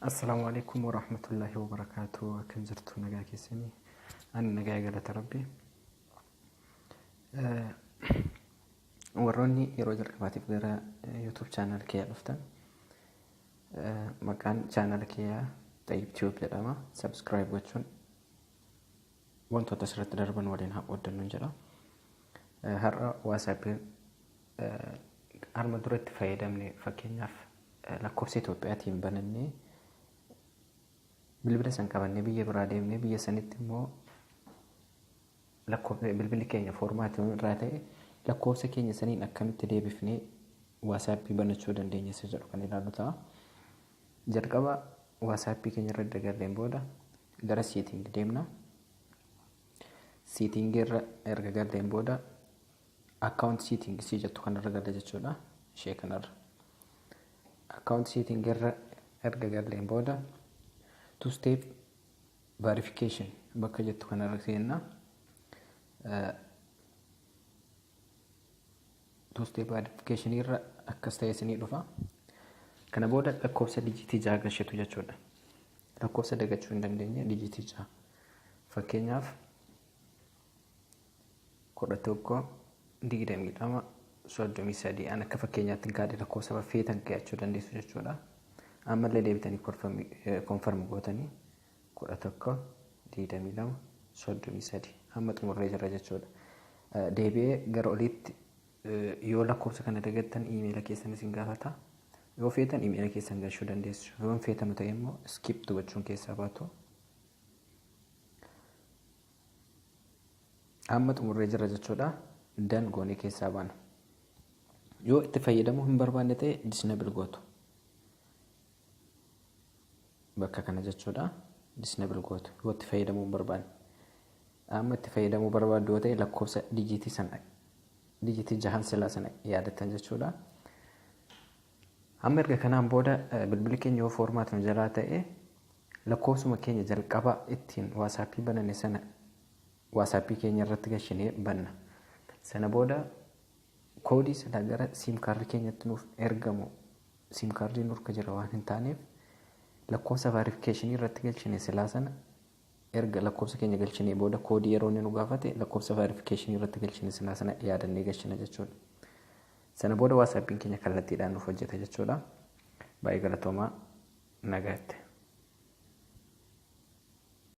Assalaamu alaikum warahmatullaahi wabarakaatu. Akkam jirtu, nagaa keessanii? Ani nagaa, galata Rabbi. Warroonni yeroo jalqabaatiif gara YouTube channel kiyyaa dhuftan, maqaan channel kiyyaa Xayyib Tube jedhama. Subscribe gochuun wantoota asirratti darban waliin haa qooddannu jedha. Har'a WhatsAppiin arma duratti fayyadamne, fakkeenyaaf lakkoofsa Itoophiyaatiin banannee bilbila san qabannee biyya biraa deemnee, biyya sanitti immoo lakkoofsa bilbilli keenya format irraa ta'e, lakkoofsa keenya saniin akkamitti deebifnee WhatsAppii banachuu dandeenya isa jedhu kan ilaallu ta'a. Jalqaba WhatsAppii keenya irra dagalleen booda gara setting deemna. Setting irra erga galleen booda account setting isii jettu kanarra galla jechuudha. Ishee kanarra. Account setting irra erga galleen booda two step verification bakka jettu kanarra seenna. Two step verification irra akkas ta'e isinii dhufa. Kana booda lakkoofsa dijiitii 6 galchitu jechuudha. Lakkoofsa dagachuu hin dandeenye dijiitii 6. Fakkeenyaaf 11 22 33 an akka fakkeenyaatti gaadhe, lakkoofsa feetan kaa'achuu dandeessu jechuudha. Ammallee deebitanii confirm gootanii 11 22 33 amma xumurree jirra jechuudha. Deebi'ee gara oliitti yoo lakkoofsa kana dagattan iimeela keessan isin gaafata. Yoo feetan iimeela keessan galchuu dandeessu. Yoo hin feetanu ta'e immoo skip gochuun keessaa baatu. Amma xumurree jirra jechuudha. Done goonee keessaa baana. Yoo itti fayyadamuu hin barbaanne ta'e disable gootu. Bakka kana jechuudha. Disable gootu yoo itti fayyadamuu hin barbaanne. Amma itti fayyadamuu barbaaddu yoo ta'e lakkoofsa dijiitii sana, dijiitii jahan silaa sana yaadattan jechuudha. Amma erga kanaan booda bilbilli keenya yoo format nu jalaa ta'e, lakkoofsuma keenya jalqaba ittiin WhatsAppii bananne sana WhatsAppii keenya irratti gashinee banna. Sana booda koodii silaa gara SIM kaardii keenyatti nuuf ergamu, SIM kaardiin nurka jira waan hin taaneef, lakkoofsa verificationii irratti galchine silaa sana erga lakkoofsa keenya galchinee booda koodii yeroo inni nu gaafate lakkoofsa verificationii irratti galchine silaa sana yaadannee galchina jechuudha. Sana booda WhatsAppiin keenya kallattiidhaan nuuf hojjeta jechuudha. Baay'ee galatoomaa, nagaatti.